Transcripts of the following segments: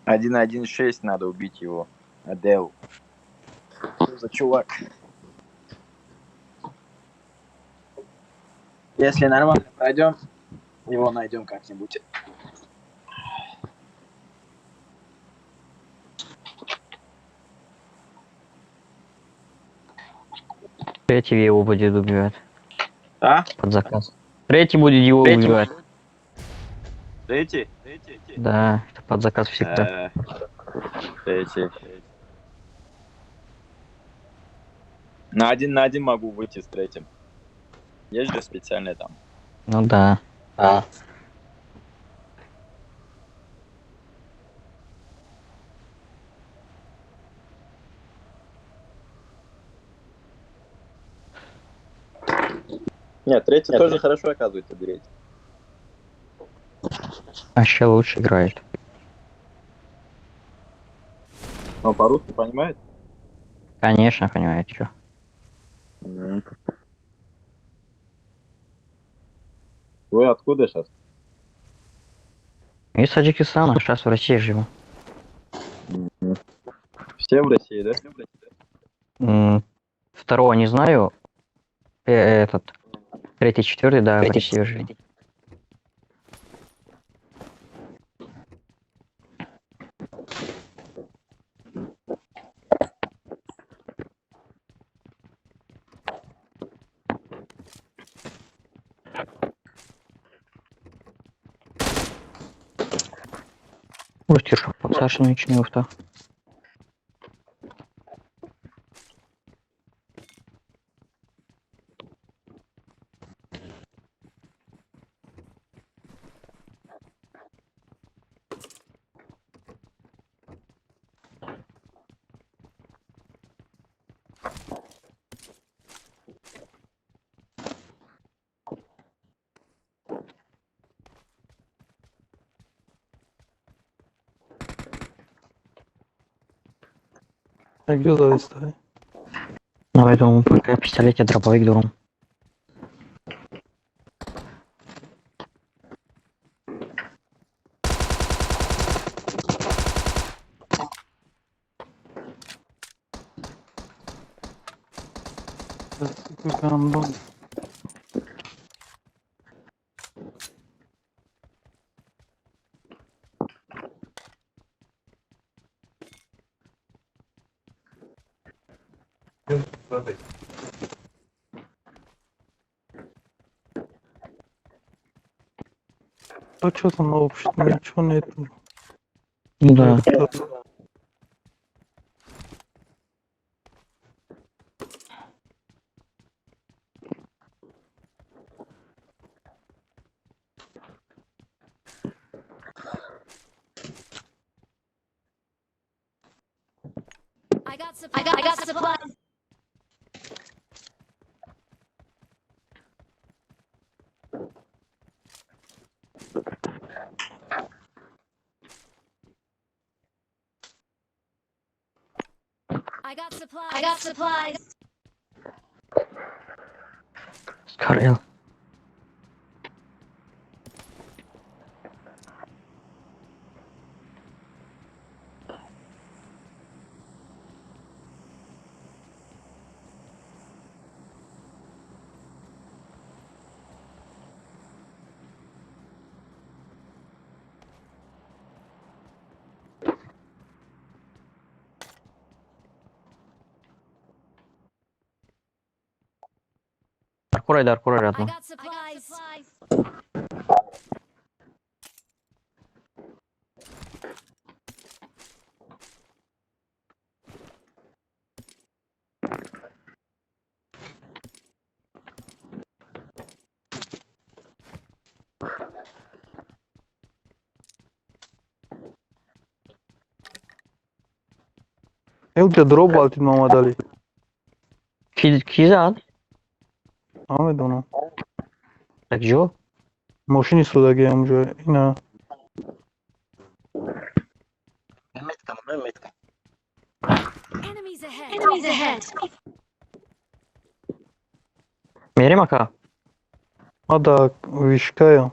1-1-6, надо убить его. Адел. Что за чувак? Если нормально пройдем, его найдем как-нибудь. Третий его будет убивать. А? Под заказ. Третий будет его Третий? Убивать. Третий? Да, это под заказ всегда. Третий. На один могу выйти с третьим. Есть же специальный там. Ну да. А. Нет, третий тоже хорошо оказывается береть. А еще лучше играет. Он по-русски понимает? Конечно, понимает, что. Вы откуда сейчас? Из Таджикистана, сейчас в России живу. Все в России, да? Второго не знаю. Этот. Третий, четвертый, да, в России живу. Саша, ничего не. А где завистай? Давай, думаю, пока пистолете дробовик дуром. Гандон. А что там на общем? Ничего нету. Да. I got supplies. I got supplies. I got supplies. I got supplies. Сгорел. Даркурай, I родной. got supplies. Элҷа дроп ғалтид Мамадалӣ. Ки зад? Намедонам. Так ҷо? Мошини судагӣ ҳамҷо. Ина. Enemies ahead. Enemies ahead. Мерем, ака? Ма да вишкаям.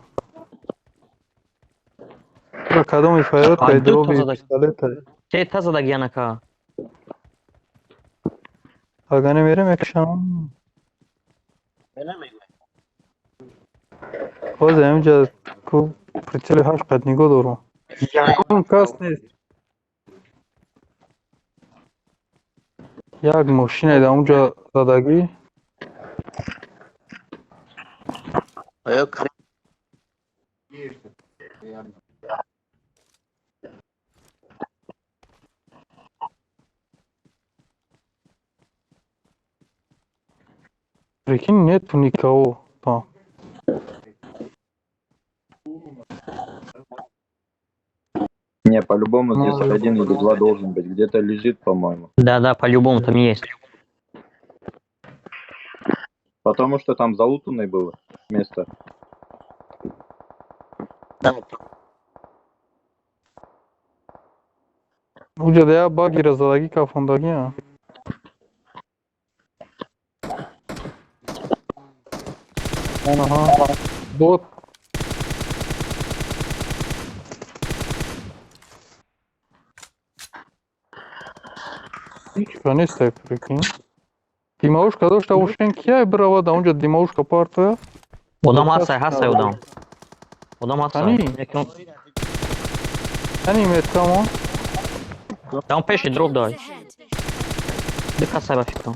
Тура кадоми файрод Ай, кай ду дроби та зада. пистолета. Се та задагиян, ака. Ага не мерем якшам. Ҳозир ҳаминҷа ку прицели ҳашт қад нигоҳ дорум. Ягон кас нест. Як мошине дар онҷа задагӣ. Прикинь, нету никого там. Не, по-любому Ну, здесь один или два должен быть. Где-то лежит, по-моему. Да, по-любому там есть. Потому что там залутанное было место. Уҷа да як багира задагӣ кафондагӣ. Аҳа. Бот. Ҳеҷ ка нестай, прикинь. Димаушка дошта бошен, кияй биравад онҷа димаушка партоя? Одам ҳастай, ҳастай одам. Одам ҳастай. Кани? Кани меткамо? Там пеши дроп дай. Enemies ahead. Ду касай ба фикрам.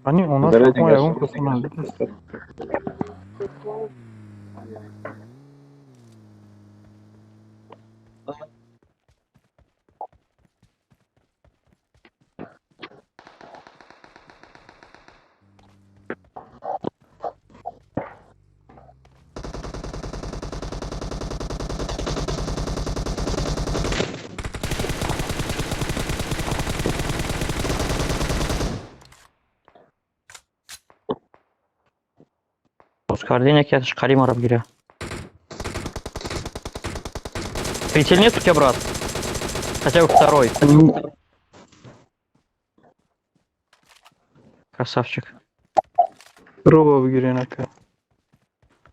Кани она Зарядник шумо ягон гаст. касо надидаст. Боз кардин яке аз қари маро бигира. Прицел нет у тебя, брат? Хотя бы второй. Красавчик. Дроба бигирен, ака.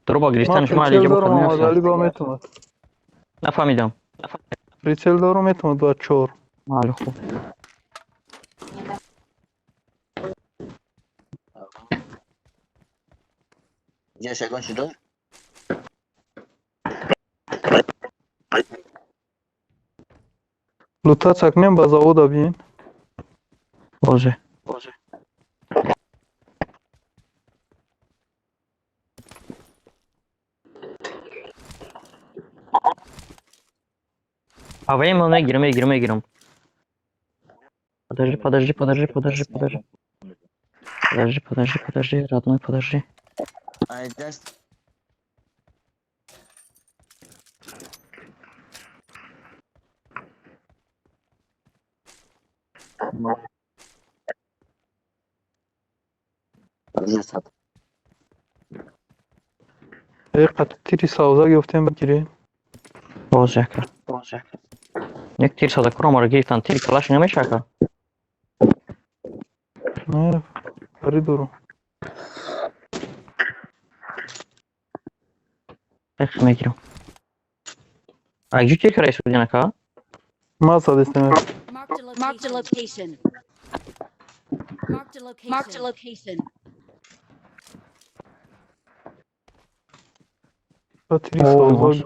Дроба Ман гирифтан шумо прицел алиҷа дорам, бохад. Мамадалӣ ба метавонад. Нафаҳмидам. Прицел дорам, метавонад ба чор. Маълу хуб. Лутаться кунем, ба завода биен. Бозе. АВМ мегирам, мегирам, мегирам. Подожди, подожди, подожди, подожди, подожди. Подожди, подожди, подожди, родной, подожди. I just Э, қат тири савза гирифтем, бигирен. Боз яка. Як тир сада кура маро гирифтан, тири калаш намеша, ака. Не, пари дорам. Эх, мегирам. А ҷу тир карай судин, ака? Ма задистем. Marked a location. Marked a location. Marked a location. Ба тири савза.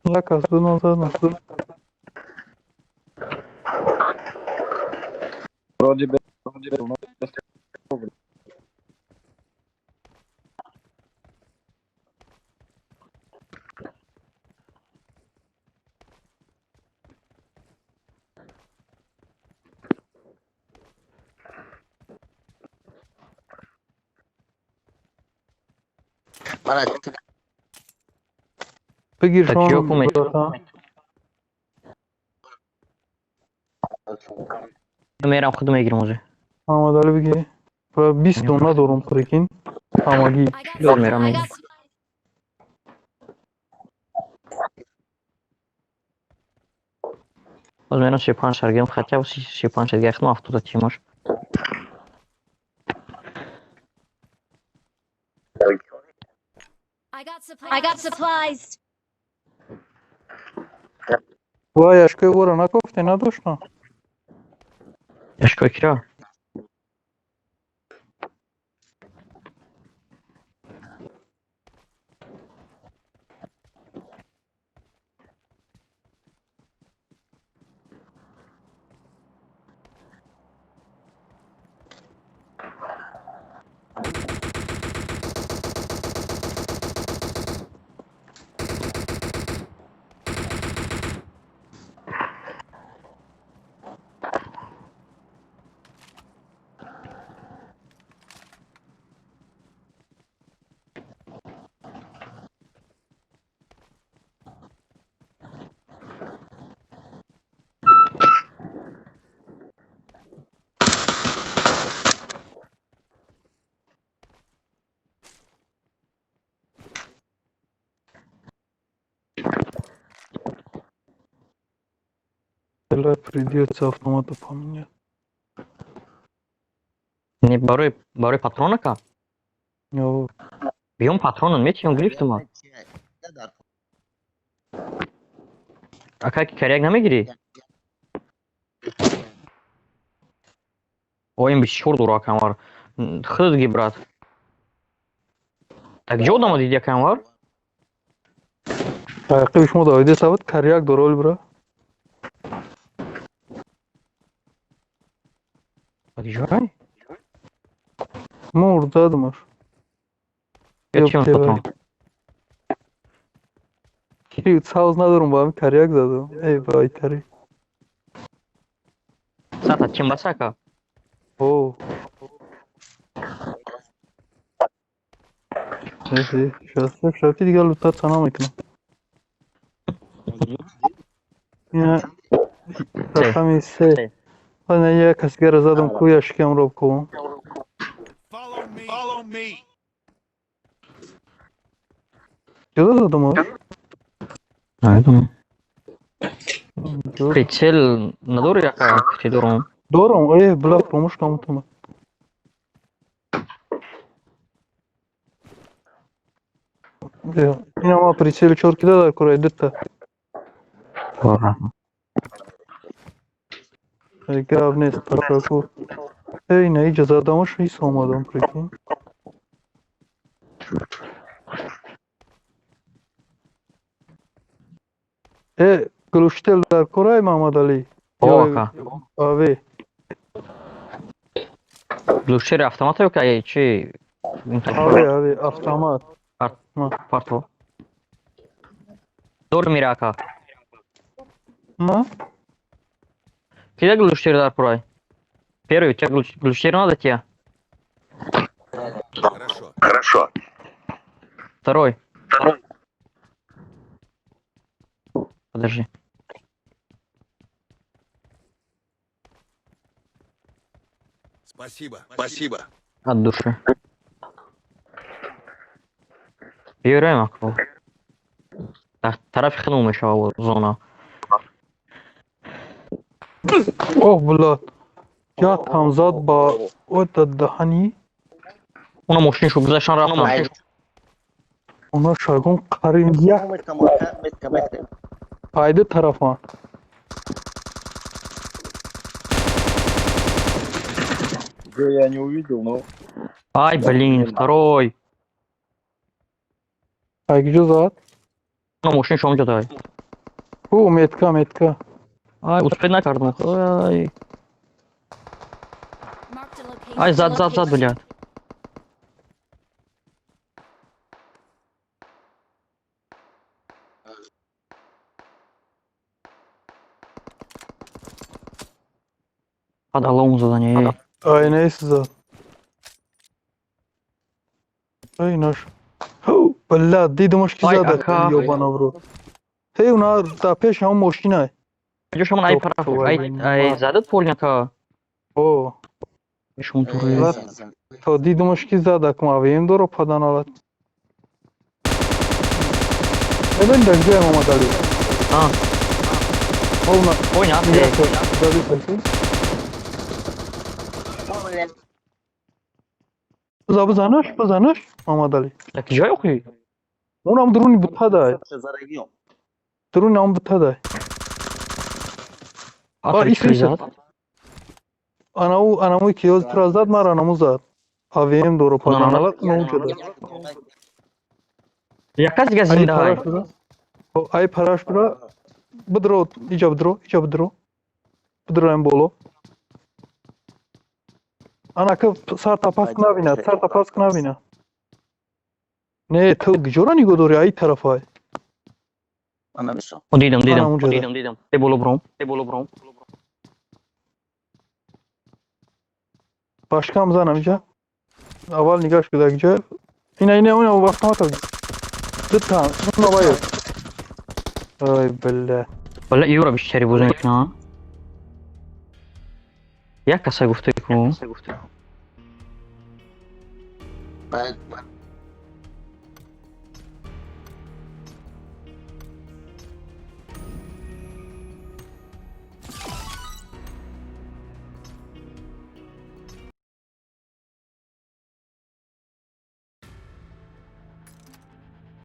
Як аз ду назад. Вроде бы, вроде бы, у нас Бигир Так, чё шон, кумет? братан. Мерам худу мегирам озе. Мамадали бигир. Бра 20 дона дорум, прикинь. Ҳамагӣ. I got Лор мерам I мегирам. got Боз мерам 35 сар гирам, хотя бы 35 сар гирам, 70 тимош. I got supplies. I got supplies. Вай, ашкои ора накофте, надошна? Яшкои кира? Бля, придётся автомата поменять. Не, барои патронака? Ё, Биём патронан метиём гирифтума. Ака ки каряк намегирӣ? О, ин 24 дора акамвар. Худат ги, брат. Так ҷо одама диди акамвар? Таъқиби шумо давида савад каряк дора оли бра. Ҷой? Мурд задамаш. Я чиём патрон? Ки савз надорум, ба ҳамин каряк задам. Эй, байтари. Сата чим басака? О. Шафти дигар лутат намекунам. Ина рақами се. Ана як кас дигара задам ку яшикамро бикобам. Follow me. Follow me. Ҷудо задам аш? Намедонам. Прицел надори ака ки дорум? Дорам, э, бла, фаромӯш намутам. Ина ма прицели чор кида дар кора дута. Гап нест, ташаккур. Эй, ина иҷа задамаш ҳис омадам, прикинь. Э, глушитель дар корай Мамадалӣ? О, ака. Аве. Глушители автомата ё ки чи? Аве, аве, автомат. Парто. Дор мира ака. Ма? Кида глушители дар курай? Первый, тебя глушители надо тебе? Хорошо. Хорошо. Второй. Подожди. Спасибо. Спасибо. От души. Биёраем ако. Тарафи худмон мешава зона. Оҳ, блад. Як ҳамзад ба ота даҳани. Уна мошиншо гузаштан рафтан. Уна шагон қарин як пайда тарафан. Где я не увидел, но... Ай, блин, второй. Ай, куҷо зад? Уна мошиншо онҷо дай. Ӯ, метка, метка. Ай, успеть накардам. Ай. Marked a location. Ай, зад, зад, зад, блядь. Падало задание. Ай, нест зад. Ай, наш. Ҳу! Бля, дидумаш ки Ай, зада ака. ёбана в рот. Ҳей, уна дар пеши ҳамон мошинай. Ҷошамон ай параф, ай задад полняка. О, Шум туре. То дидумаш ки зада, кум АВМ доро паданалат. Мебин дар ҷоям омадали. А. Ҳовна, Ой, на, нигоҳ кун, зади саси. Биза, бизанаш, бизанаш, Мамадали. Так ҷой охи? Унам дуруни бутадай. Дуруни ҳам бутадай. А, ис, ис. зад. Анау, анамуи ки ёз тура зад, мара анаму зад. АВМ доро паданалат, научада. Якас дига Ай зинда ай. параш бура. О, ай параш бура. Бидро, иҷа бидро, иҷа бидро. Бидроем боло. Анака сар тапас набина, сар тапас набина. Не, ту гиҷора нигоҳ дорӣ, ай тарафай. О, дидам, Ана дидам. унҷода. Дидам, дидам. Те боло бром, те боло бром. Башкам занам иҷа. Аввал нигоҳш куда иҷа. Ина, ина, ина, автомата. Дута, уна вай. Ай, бля. Валла юра бисчари бозӣ мекунам. Як каса гуфта ку.